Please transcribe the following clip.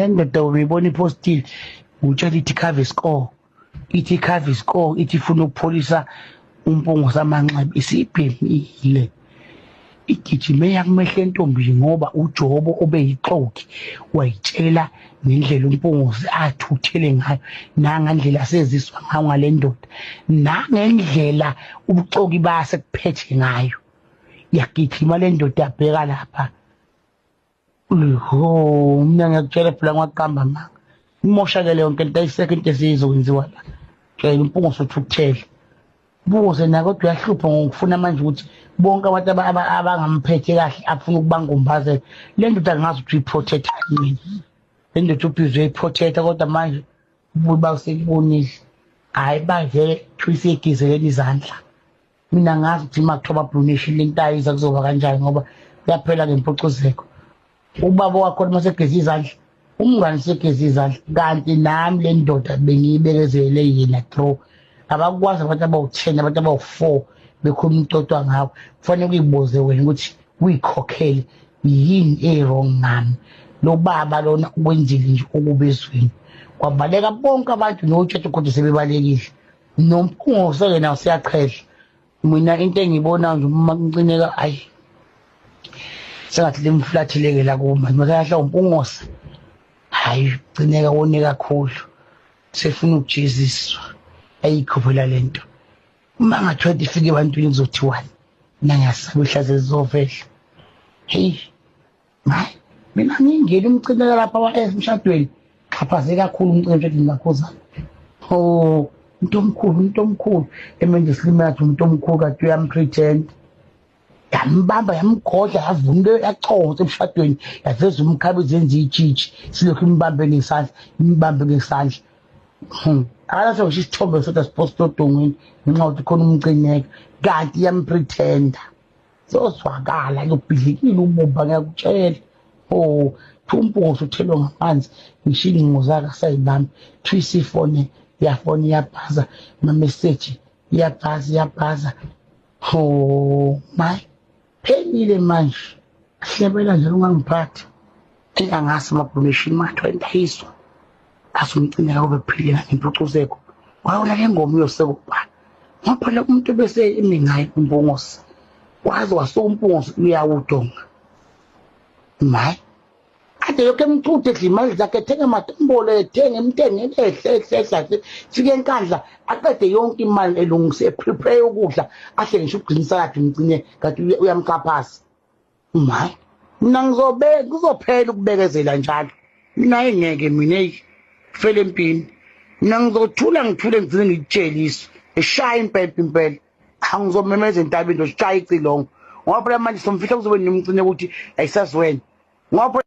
Le ndoda uyibona ipostile, utshela ithi cover score, ithi cover score, ithi ifuna ukupholisa umpungo samanxeba, isibhemile. Igijime yakumehla entombi ngoba uJobo obeyixoki wayitshela ngendlela uMpungose athuthele ngayo nangandlela aseziswa ngayo ngale ndoda nangendlela ubuxoki base kuphethe ngayo. Yagijima le ndoda yabheka lapha. Ho, mina ngiyakutshela phela ngwaqamba amanga. Imoshakele yonke into, ayisekho into esizokwenziwa la. Tshela uMpungose uthukuthele. Buze na kodwa uyahlupha ngokufuna manje ukuthi bonke abantu abangamphethe kahle afuna ukubangumbazela. Le ndoda angazi ukuthi uyiprotecta yini. Le ndoda ubhizi uyayiprotecta kodwa manje ububi basekubonile. Hhayi bavele kuthiwa iseyigezelele izandla. Mina ngazi ukuthi uma kuthiwa Blue Nation lento ayiza kuzoba kanjani ngoba kuyaphela ngempucuzeko. Ubaba wakhona uma segeza izandla, umngane segeza izandla, kanti nami le ndoda bengiyibekezelele yena through. Abakwazi abantu abawu-10, abantu abawu-4 bekhuluma umtotwa ngawo. Kufanele uyibuze wena ukuthi uyikhokhele yini e-wrong ngami. Lo baba lona ukwenzile nje okubi ezweni. Kwabaleka bonke abantu notshethu kodwa sebebalekile. Nomphungose-ke nawo siyaqhedla. Mina into engiyibonayo nje uma kucineka ayi sengathi limflatheleke la kuma mase uMpungose. Hayi gcineka wone kakhulu. Sefuna ukujeziswa. Ayikho phela lento. Uma ngathiwa ifike ebantwini kuzothiwani? Mina ngiyasaba ihlazo lizovela. Hey, hayi mina ngingena umcineka lapha emshadweni. Xhaphaze kakhulu umcineka emshadweni kakhuzana. Oh, umuntu omkhulu, umuntu omkhulu. Emenze silimathi umuntu omkhulu kade uyampretend. Yambamba yamgodla yavuma yaconsa emshadweni yaveza umkhabe zenza ijiji silokhu imbambe ngesandla imbambe ngesandla. Akalahle ngisho isithombe sodwa sipost odongweni ngenxa yokuthi khona umcineka kanti iyampretenda. Sozwakala lobhidlikile ubumba ngiyakutshela. Oh, umpungo uthelwe ngamanzi ngisho ingcingo zakhe asayibamba. Twist ifone yafona iyabhaza ama message iyabhaza iyabhaza. Oh my, phelile manje. Hlebela nje ungangiphathi. Engangasi ama-donation mathiwa intayiswa. Asumcineka kube kuphilile ngempucuzeko. Wawula le ngoma uyosekubhala. Ngoba phela umuntu bese emi ngayo uMpungose. Waze wasuka uMpungose uyawudonga. Mayi. Ade lokho emcuthe edla imali zakhe ethenga amatombolo ethenga emtengele ehle ehle ehle fike enkandla aqede yonke imali elungise eprepare ukudla ahle ngisho ugcina salad umcine kanti uyamxhaphasa. Mayi. Mina ngizobe kuzophela ukubekezela njalo. Mina engeke mina fele empini. Mina ngizothula ngithule ngigcine ngikutsheliswa. Eshaya impempe impela. Angizomemeza entabeni ndoshaya icilongo. Ngoba phela manje somfihla kuzobe nomcine ukuthi ayisaziwena. Ngoba